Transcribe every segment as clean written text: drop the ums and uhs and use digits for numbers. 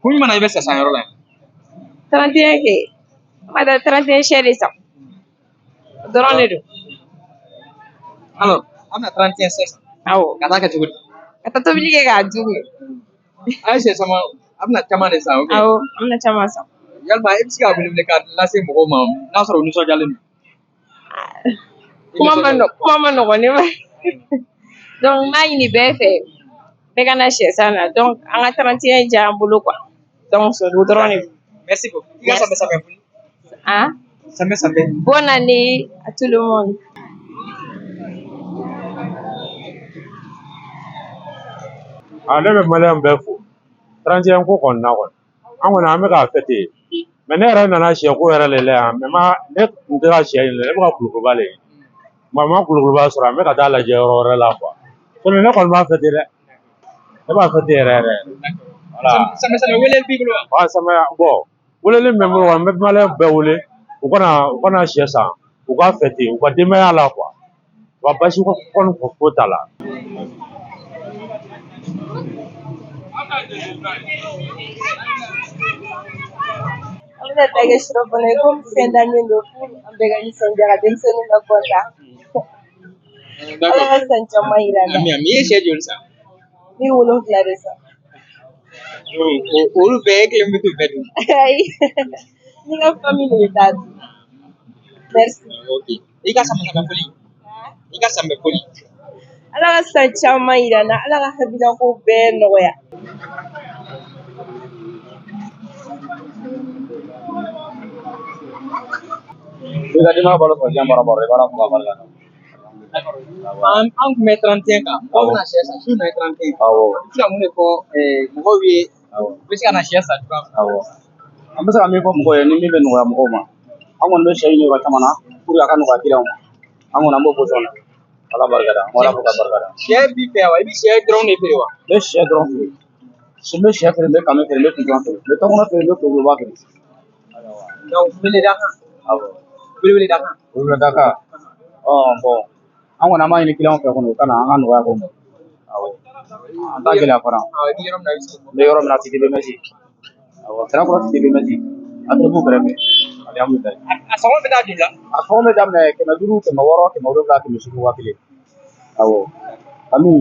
Kun jumɛn na i bɛ sɛ san yɔrɔ la yan? 31 kɛ, an ka taa 31 sɛ de san. O dɔrɔn de don. Alors, an bɛna 31 sɛ san. Awɔ. Ka taa kɛ cogo di? Ka taa tobili kɛ k'a dun. A ye sɛ caman, a bɛna caman de san, ok. Awɔ, an bɛna caman san. Yalima e bɛ se ka welewelekan lase mɔgɔw ma n'a sɔrɔ u nisɔndiyalen don? Kuma ma nɔgɔn ne ma. Donc n b'a ɲini bɛɛ fɛ, bɛɛ ka na sɛ san na. Donc an ka 31 diya an bolo quoi. Donc o dɔrɔn de don. Merci beaucoup. I ka sanbɛ sanbɛ foli. Hein? Sanbɛ sanbɛ. Bonne année à tout le monde. A ne bɛ maliyɛn bɛɛ fo 31 ko kɔni na kɔni, an kɔni an bɛ k'a fêter, mais ne yɛrɛ nana sɛ ko yɛrɛ de la yan, mais ma ne tun tɛ ka sɛ ɲini, ne bɛ ka kulukoroba de ɲini, ma ma kulukoroba sɔrɔ, an bɛ ka taa lajɛ yɔrɔ wɛrɛ la quoi. Sinon ne kɔni b'a fêter dɛ, ne b'a fêter yɛrɛ yɛrɛ. Voilà. Sanbɛ sanbɛ wele b'i bolo wa? Wa sanbɛ bon, weleli min bɛ n bolo kɔni, n bɛ maliyɛn bɛɛ wele u kana sɛ san, u k'a fêter u ka denbaya la quoi, wa basi kɔni foyi t'a la. An bɛna taa kɛ surɔfana ye komi fin d'année don, pour an bɛɛ ka nisɔndiya ka denmisɛnninw la content. Ala ka san caman yira an na. Ami ami, i ye sɛ joli san? Ne ye 7 de san. Olu bɛɛ e kelen bɛ t'o bɛɛ dun? Ayi, ni ka famille de bɛ taa dun. Merci. Ok. I ka sanbɛ sanbɛ foli. I ka sanbɛ foli. Ala ka san caman yira an na, Ala ka haminanko bɛɛ nɔgɔya. I ka denbaya balo sɔrɔ diɲɛ baara baara i b'a fɔ ka barika da. An tun bɛ 31 kan, mɔgɔw bɛna sɛ san, su in na ye 31. Awɔ. I bɛ se ka mun de fɔ mɔgɔw ye, u bɛ se ka na sɛ san cogoya min na? Awɔ. An bɛ se ka min fɔ mɔgɔw ye ni min bɛ nɔgɔya mɔgɔw ma, an kɔni bɛ sɛ ɲini yɔrɔ caman na pour que a ka nɔgɔya client ma. An kɔni an b'o position na. Ala barika da, an b'Ala fo ka barika da. Sɛ b'i fɛ wa? I bɛ sɛ dɔrɔn de feere wa? N bɛ sɛ dɔrɔn feere. N bɛ sɛ feere, n bɛ kami feere, n bɛ pizɔn feere, n bɛ tɔnkɔnɔ feere, n bɛ kulukoroba feere. Donc wele dakan. Awɔ. Wele dakan. Wele dakan. Ɔ bon, an kɔni an b'a ɲini client fɛ kɔni u ka na an ka nɔgɔya k'u ma. Awɔ. An t'a gɛlɛya fana. Awɔ, i bɛ yɔrɔ min na i bɛ se k'o fɔ. N bɛ yɔrɔ min na Cité BMS. Awɔ, Sirakɔrɔ Cité BMS. Entrepôt kɛrɛfɛ. Alihamudulilayi. A sɔngɔ bɛ taa joli la? A sɔngɔ bɛ daminɛ 500, 600, 700, 800, 1000. Awɔ. Kami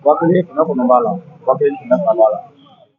1000 900 b'a la, 1200 b'a la.